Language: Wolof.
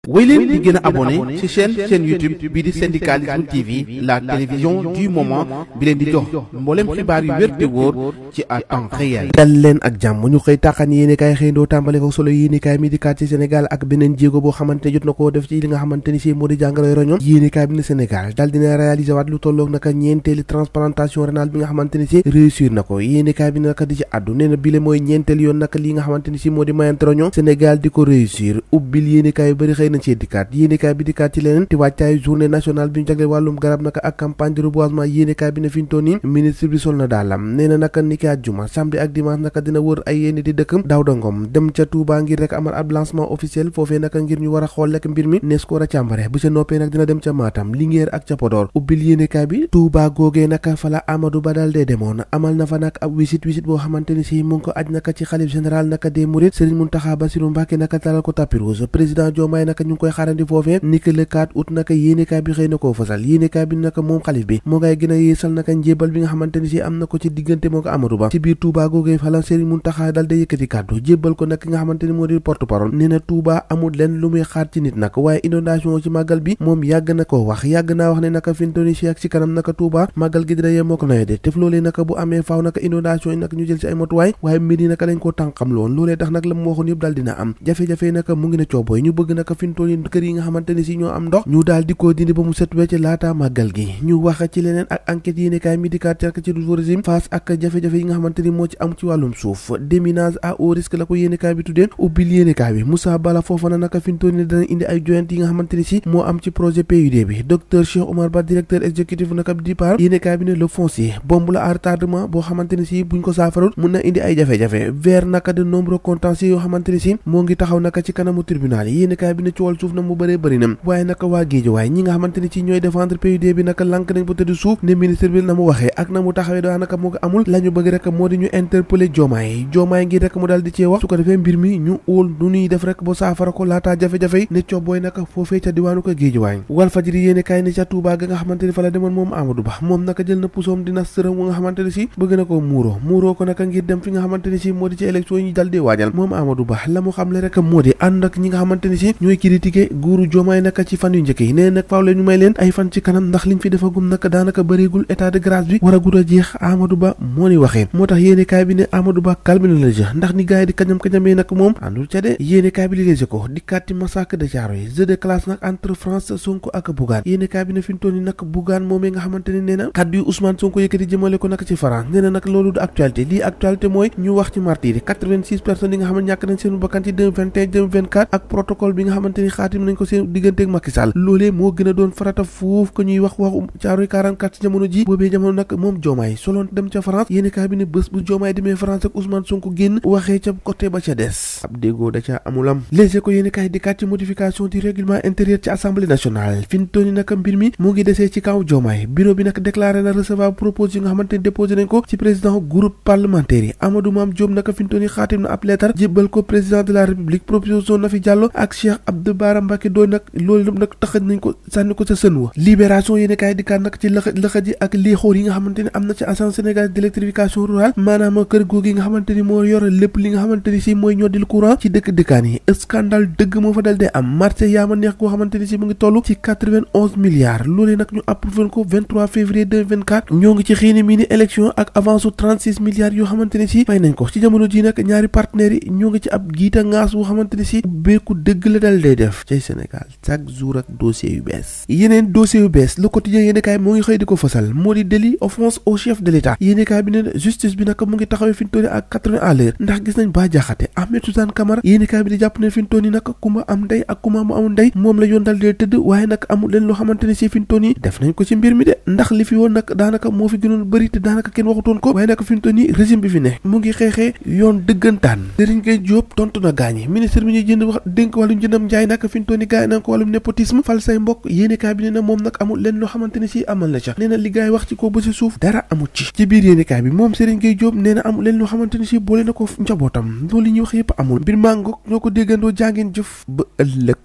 wéy leen di gën a abonné ci chaîne YouTube bii di Syndicalisme TV, la télévision du moment bi leen di jox mboolem xibaar yu wér te wóor ci à temps réel. dal leen ak jàmm ñu xëy tàqan yéenekaay xëy ndoo tàmbale ko solo yéenekaay mi di ci Sénégal ak beneen jéego boo xamante ne jot na koo def ci li nga xamante ni si moo di jàngoroy roño. yéenekaay bi ne Sénégal dal dina réaliser waat lu tolloog naka ñeenteeli transplantation rénale bi nga xamante ni si réussir na ko. yéenekaay bi naka di ci àddu nee na bile mooy ñeenteel yoon naka li nga xamante ni si moo di mayante roño Sénégal di ko réussir. ubbil yéenekaay yu bëri xëy na ci dikkaat yéenekaay bi dikkaat ci leneen te wàccaayu journée nationale bi ñu jagleel wàllum garab naka ak campagne de reboisement yéenekaay bi ne fi ñu toll nii ministre bi sol na daalam nee na naka niki àjjuma samedi ak dimanche naka dina wër ay yéeni di dëkkam Daouda Ngom dem ca Touba ngir rek amal ab lancement officiel foofee naka ngir ñu war a xool rek mbir mi nees ko war a càmbare bu ca noppee nag dina dem ca Matam Linguère ak ca Podor. ubbil yéenekaay bi Touba googee naka fa la Amadou Ba dal dee demoon amal na fa nag ab wisit boo xamante ni si mu ngi ko aj naka ci xalif général naka des Mourides Serigne Mountakha Bassirou Mbacké naka talal ko tapis rouge président Diomaye naka ñu ngi koy xaarandi foofee niki le 4 août naka yéenekaay bi xëy na koo fasal yéenekaay bi naka moom xalif bi moo ngay gën a yeesal naka njébal bi nga xamante ni si am na ko ci diggante moo ko Amadou Ba ci biir Touba googee fala Serigne Mountakha dal day yëkkati kàddu jébbal ko nag ki nga xamante ni moo di porte parole nee na Touba amul leen lu muy xaar ci nit nag waaye inondation ci màggal bi moom yàgg na ko wax yàgg naa wax ne naka fintoni si ak ci kanam naka Touba màggal gi dina yemoo ko nawet de te loolee naka bu amee faaw naka inondation yi nag ñu jël ci ay motuwaay waaye mbir yi naka dañ koo tànqam loon loolee tax nag la mu waxoon yëpp daal dina am jafe-jafe naka mu ngi ne coobooy ñu bëgg naka fintoni kër yi nga xamante ni si ñoo am ndox ñu daal di ko dindi ba mu set wecc laata màggal gi ñu wax ci leneen ak enquête yéenekaay médical ci tourisme face ak jafe-jafe yi nga xamante ni moo ci am ci wàllum suuf déminage à haut risque la ko yéenekaay bi tuddee ubbil yéenekaay bi Moussa Bala Fofana naka fintoni dana indi ay joyante yi nga xamante ni si moo am ci projet PUD bi docteur Cheikh Oumar Ba directeur exécutif naka départ yéenekaay bi ne le foncier bombe la à retardement boo xamante ni si buñ ko saafarul mun na indi ay jafe-jafe vers naka de nombreux contentieux yoo xamante ni si moo ngi taxaw naka ci kanamu tribunal yi yéenekaay bi ne coowal suuf na mu bëree bëri na waaye naka waa Guédiawaye ñi nga xamante ni si ñooy défendre PUD bi naka lank nañ ba tëdd suuf ne ministre bi na mu waxee ak na mu taxawee daa naka moo ko amul la ñu bëgg rek moo di ñu interpeller Diomaye ngir rek mu daal di cee wax su ko defee mbir mi ñu óol nu ñuy def rek ba saafara ko laataa jafe-jafe yi ne coobooy naka foofee ca diwaanu ko Guédiawaye Walfadjri yéenekaay ni ca Touba ga nga xamante ni fa la demoon moom Amadou Ba moom naka jël na pusoom dina sërëm nga xamante ni si bëgg na ko muuroo ko naka ngir dem fi nga xamante ni si moo di ci élection yi ñu dal di waajal moom Amadou Ba la mu xamle rek moo di ànd ak ñi nga xamante ni si ñooy critiquer nguuru Diomaye naka ci fan yu njëkk yi nee nag faaw la ñu may leen ay fan ci kanam ndax liñ fi defagum naka daanaka bëreegul état de grâce bi war a gudd a jeex Amadou Ba moo ni waxee moo tax yéenekaay bi ne Amadou Ba calme na la jë ndax ni gars yi di kañam-kañamee nag moom àndul ca de yéenekaay bi li léegi ko dikkaat ci massacre de Thiaroye jeu de classe nag entre France Sonko ak Bougane yéenekaay bi ne fi mu toll nii nag Bougane moomee nga xamante ni nee na kaddu yu Ousmane Sonko yëkkati jëmale ko nag ci France nee na nag loolu du actualité lii actualité mooy ñu wax ci martyrs yi 86 personnes yi nga xam ne ñàkk nañ seen bakkan ci 2021-2024 ak protocole bi nga xamante ni xaatim nañ ko seen diggante ak Macky Sall loolee moo gën a doon farata foofu ko ñuy wax waxu Thiaroye 44 ci jamono ji boobee jamono nag moom Diomaye soloon dem ca France yéenekaay bi ne bés bu Diomaye demee France ak Ousmane Sonko génn waxee ca côté ba ca des ab déggoo da ca amulam léegi ko yéenekaay dikkaat ci modification du règlement intérieur ci assemblée nationale fi mu toll nii nag mbir mi mu ngi desee ci kaw Diomaye bureau bi nag déclaré na recevable propose yi nga xamante ni déposé nañ ko ci président groupe parlementaire yi Amadou Mame Diop nag fi mu toll nii xaatim na ab lettre jébbal ko président de la république proposition Nafi Diallo ak Cheikh Abdou Bara Mbacké doon nag loolu nag taxaj nañ ko sànni ko sa sën wa libération yéenekaay dikkaat nag ci lëxa ji ak léexoor yi nga xamante ni am na ci agence sénégalaise d'électrification rurale maanaam kër googu yi nga xamante ni moo yor lépp li nga xamante ni si mooy ñoddil courant ci dëkk-dëkkaan yi scandale dëgg moo fa dal dee am marché yaa ma neex goo xamante ni si mu ngi toll ci 91 milliards loolee nag ñu approuvé ko 23 février 2024 ñoo ngi ci xiini mii ni élection ak avance su 36 milliards yoo xamante ni si fay nañ ko ci jamono ji nag ñaari partenaires yi ñoo ngi ci ab giita ngaas boo xamante ni si ubbeeku dëgg la dal day def cay Sénégal chaque jour ak dossier yu bees yeneen dossier yu bees le quotidien yéenekaay moo ngi xëy di ko fësal moo di délit offense au chef de l'État yéenekaay bi ne justice bi nag mu ngi taxawee fi mu toll nii ak 80 à l'heure ndax gis nañ Bah Diakhaté Ahmed Suzanne Camara yéenekaay bi di jàpp ne fi mu toll nii nag kumba am ndey ak kumba mu amul ndey moom la yoon dal dee tëdd waaye nag amul leen loo xamante ne si fi mu toll nii def nañ ko ci mbir mi de ndax li fi woon nag daanaka moo fi gënoon bëri te daanaka kenn waxutoon ko waaye nag fi mu toll nii régime bi fi ne mu ngi xeexee yoon dëggantaan Serigne Gueye Diop tontu na gaañi ministre bi ñuy jënd wax dénk wàllum jëndam njaay nag fi mu toll nii gaay naan ko wàllum népotisme fal say mbokk yéenekaay bi ne na moom nag amul leen loo xamante ne si amal na ca nee na li gaay wax ci ko ba si suuf dara amut ci biir yéenekaay bi moom Serigne Gueye Diop nee na amul leen loo xamante ne si boole na ko njabootam loolu li ñuy wax yëpp amul mbir maa ngoog ñoo ko déggandoo jàngeen jëf ba ëllëg